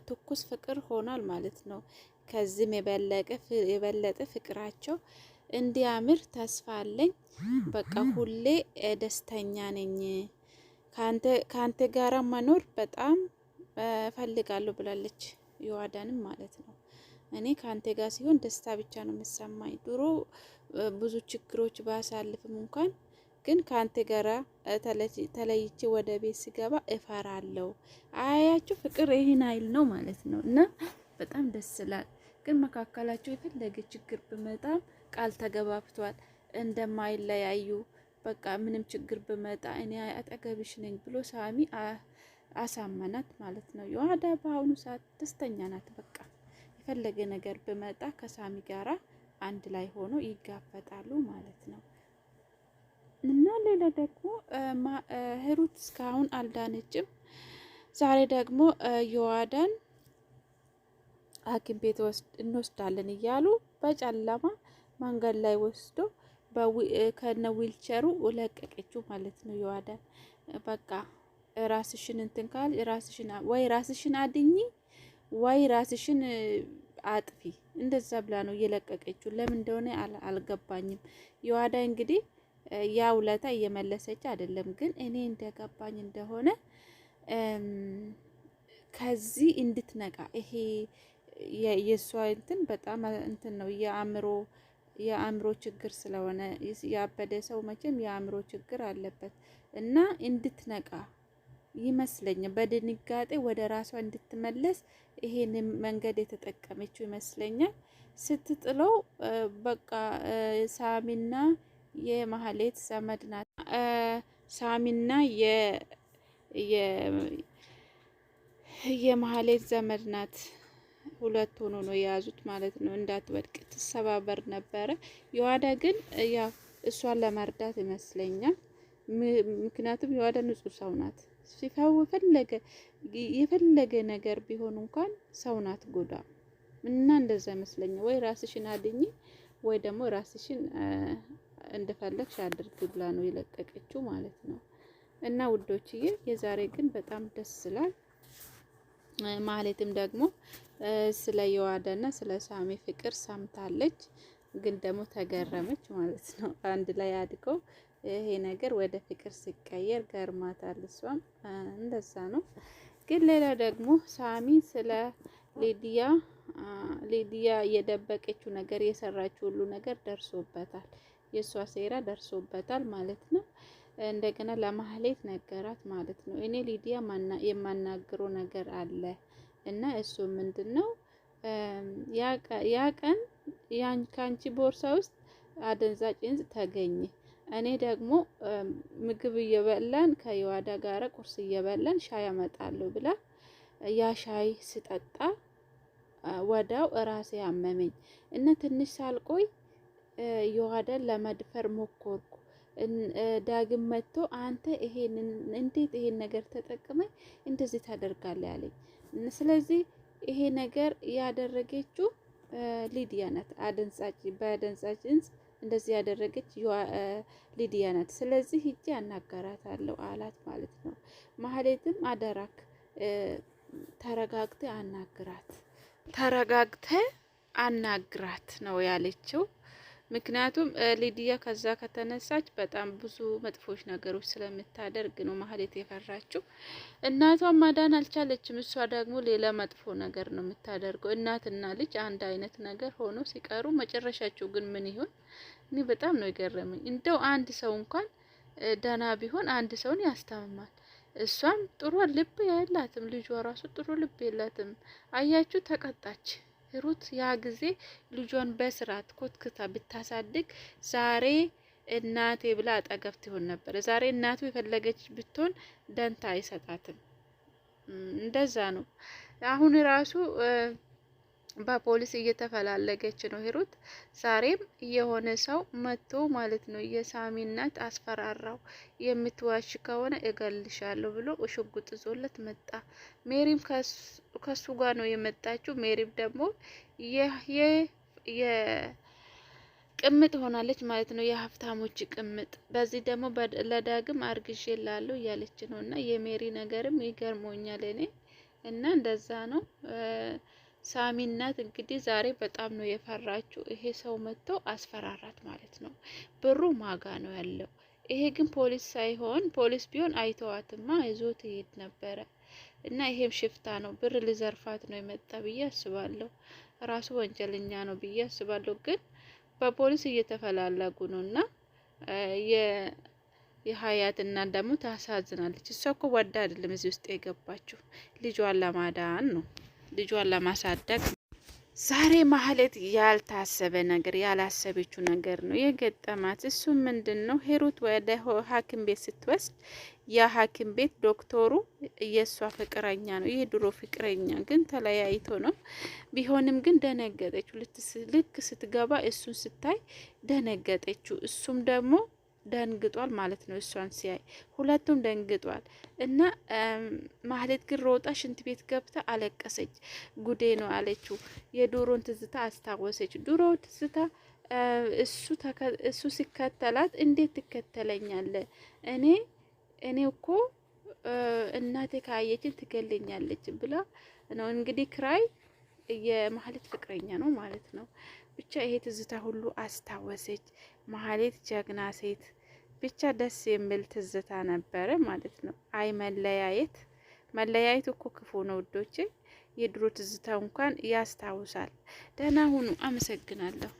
ትኩስ ፍቅር ሆኗል ማለት ነው። ከዚህም የበለጠ ፍቅራቸው እንዲያምር ተስፋ አለኝ። በቃ ሁሌ ደስተኛ ነኝ። ከአንተ ጋራ መኖር በጣም እፈልጋለሁ ብላለች። ዮአዳንም ማለት ነው። እኔ ከአንተ ጋር ሲሆን ደስታ ብቻ ነው የምሰማኝ። ድሮ ብዙ ችግሮች ባሳልፍም እንኳን ግን ከአንተ ጋራ ተለይቼ ወደ ቤት ስገባ እፈራለሁ። አያችሁ ፍቅር ይህን አይል ነው ማለት ነው። እና በጣም ደስ ይላል። ግን መካከላቸው የፈለገ ችግር ብመጣም ቃል ተገባብቷል እንደማይለያዩ፣ በቃ ምንም ችግር ብመጣ እኔ አጠገብሽ ነኝ ብሎ ሳሚ አሳመናት ማለት ነው። የዋዳ በአሁኑ ሰዓት ደስተኛ ናት። በቃ የፈለገ ነገር ብመጣ ከሳሚ ጋራ አንድ ላይ ሆኖ ይጋፈጣሉ ማለት ነው። እና ሌላ ደግሞ ህሩት እስካሁን አልዳነችም። ዛሬ ደግሞ የዋዳን ሐኪም ቤት እንወስዳለን እያሉ በጨለማ መንገድ ላይ ወስዶ ከነ ዊልቸሩ ለቀቀችው ማለት ነው። የዋዳን በቃ ራስሽን እንትን ካል ራስሽን ወይ ራስሽን አድኚ ወይ ራስሽን አጥፊ እንደዛ ብላ ነው እየለቀቀችው። ለምን እንደሆነ አልገባኝም። የዋዳ እንግዲህ ያ ውለታ እየመለሰች አይደለም፣ ግን እኔ እንደገባኝ እንደሆነ ከዚህ እንድትነቃ ይሄ የእሷ እንትን በጣም እንትን ነው፣ የአእምሮ ችግር ስለሆነ፣ ያበደ ሰው መቼም የአእምሮ ችግር አለበት እና እንድትነቃ ይመስለኛል። በድንጋጤ ወደ ራሷ እንድትመለስ ይሄን መንገድ የተጠቀመችው ይመስለኛል። ስትጥለው በቃ ሳሚና የማህሌት ዘመድ ናት። ሳሚና የማህሌት ዘመድ ናት። ሁለት ሆኖ ነው የያዙት ማለት ነው። እንዳትወድቅ ትሰባበር ነበረ። የዋዳ ግን ያው እሷን ለመርዳት ይመስለኛል። ምክንያቱም የዋዳ ንጹሕ ሰው ናት። ሲፈው የፈለገ ነገር ቢሆን እንኳን ሰው ናት ጎዳ እና እንደዛ ይመስለኛል። ወይ ራስሽን አድኚ ወይ ደግሞ ራስሽን እንደፈለግሽ አድርግ ብላ ነው የለቀቀችው ማለት ነው። እና ውዶችዬ የዛሬ ግን በጣም ደስ ይላል። ማለትም ደግሞ ስለ የዋዳና ስለ ሳሚ ፍቅር ሰምታለች፣ ግን ደግሞ ተገረመች ማለት ነው። አንድ ላይ አድገው ይሄ ነገር ወደ ፍቅር ሲቀየር ገርማታል። እሷም እንደዛ ነው። ግን ሌላ ደግሞ ሳሚ ስለ ሊዲያ ሊዲያ የደበቀችው ነገር የሰራችው ሁሉ ነገር ደርሶበታል። የእሷ ሴራ ደርሶበታል ማለት ነው። እንደገና ለማህሌት ነገራት ማለት ነው። እኔ ሊዲያ የማናግረው ነገር አለ እና እሱ ምንድን ነው? ያ ቀን ከአንቺ ቦርሳ ውስጥ አደንዛዥ እጽ ተገኘ። እኔ ደግሞ ምግብ እየበላን ከየዋዳ ጋር ቁርስ እየበላን ሻይ አመጣለሁ ብላ ያ ሻይ ስጠጣ ወዳው እራሴ አመመኝ እና ትንሽ ሳልቆይ የዋዳን ለመድፈር ሞከርኩ። ዳግም መጥቶ አንተ ይሄን እንዴት ይሄን ነገር ተጠቅመ እንደዚህ ታደርጋለህ አለኝ። ስለዚህ ይሄ ነገር ያደረገችው ሊዲያ ናት። አደንዛዥ በአደንዛዥ እጽ እንደዚህ ያደረገች ሊዲያ ናት። ስለዚህ ሂጄ አናገራታለሁ አላት ማለት ነው። ማህሌትም አደራክ ተረጋግተ አናግራት፣ ተረጋግተ አናግራት ነው ያለችው። ምክንያቱም ሊዲያ ከዛ ከተነሳች በጣም ብዙ መጥፎች ነገሮች ስለምታደርግ ነው ማህሌት የፈራችው። እናቷን ማዳን አልቻለችም። እሷ ደግሞ ሌላ መጥፎ ነገር ነው የምታደርገው። እናትና ልጅ አንድ አይነት ነገር ሆኖ ሲቀሩ መጨረሻቸው ግን ምን ይሆን? እኔ በጣም ነው የገረመኝ። እንደው አንድ ሰው እንኳን ደህና ቢሆን አንድ ሰውን ያስታምማል። እሷም ጥሩ ልብ የላትም፣ ልጇ ራሱ ጥሩ ልብ የላትም። አያችሁ፣ ተቀጣች። ሩት ያ ጊዜ ልጇን በስርዓት ኮትክታ ብታሳድግ ዛሬ እናቴ ብላ አጠገብ ትሆን ነበር። ዛሬ እናቱ የፈለገች ብትሆን ደንታ አይሰጣትም። እንደዛ ነው። አሁን ራሱ በፖሊስ እየተፈላለገች ነው ሂሩት። ዛሬም የሆነ ሰው መጥቶ ማለት ነው የሳሚ እናት አስፈራራው። የምትዋሽ ከሆነ እገልሻለሁ ብሎ ሽጉጥ ይዞለት መጣ። ሜሪም ከሱ ጋር ነው የመጣችው። ሜሪም ደግሞ ቅምጥ ሆናለች ማለት ነው፣ የሀብታሞች ቅምጥ። በዚህ ደግሞ ለዳግም አርግዤ ላለሁ እያለች ነው። እና የሜሪ ነገርም ይገርሞኛል እኔ። እና እንደዛ ነው። ሳሚ እናት እንግዲህ ዛሬ በጣም ነው የፈራችው። ይሄ ሰው መጥቶ አስፈራራት ማለት ነው። ብሩ ማጋ ነው ያለው። ይሄ ግን ፖሊስ ሳይሆን ፖሊስ ቢሆን አይተዋትማ ይዞት ይሄድ ነበረ። እና ይሄም ሽፍታ ነው፣ ብር ሊዘርፋት ነው የመጣ ብዬ አስባለሁ። ራሱ ወንጀለኛ ነው ብዬ አስባለሁ። ግን በፖሊስ እየተፈላለጉ ነው እና የሀያት እናት ደግሞ ታሳዝናለች። እሷ እኮ ወዳ አይደለም እዚህ ውስጥ የገባችው ልጇን ለማዳን ነው፣ ልጇን ለማሳደግ። ዛሬ ማህሌት ያልታሰበ ነገር ያላሰበችው ነገር ነው የገጠማት። እሱ ምንድን ነው? ሄሩት ወደ ሐኪም ቤት ስትወስድ ያ ሐኪም ቤት ዶክተሩ የእሷ ፍቅረኛ ነው፣ ይህ ድሮ ፍቅረኛ ግን ተለያይቶ ነው። ቢሆንም ግን ደነገጠችው። ልክ ስትገባ እሱን ስታይ ደነገጠችው። እሱም ደግሞ ደንግጧል ማለት ነው። እሷን ሲያይ ሁለቱም ደንግጧል። እና ማህሌት ግን ሮጣ ሽንት ቤት ገብታ አለቀሰች። ጉዴ ነው አለችው። የድሮን ትዝታ አስታወሰች። ድሮ ትዝታ እሱ ሲከተላት እንዴት ትከተለኛለ? እኔ እኮ እናቴ ካየችን ትገለኛለች ብላ ነው እንግዲህ። ክራይ የማህሌት ፍቅረኛ ነው ማለት ነው። ብቻ ይሄ ትዝታ ሁሉ አስታወሰች። ማህሌት ጀግና ሴት፣ ብቻ ደስ የሚል ትዝታ ነበረ ማለት ነው። አይ መለያየት፣ መለያየት እኮ ክፉ ነው ውዶቼ። የድሮ ትዝታ እንኳን ያስታውሳል። ደህና ሁኑ። አመሰግናለሁ።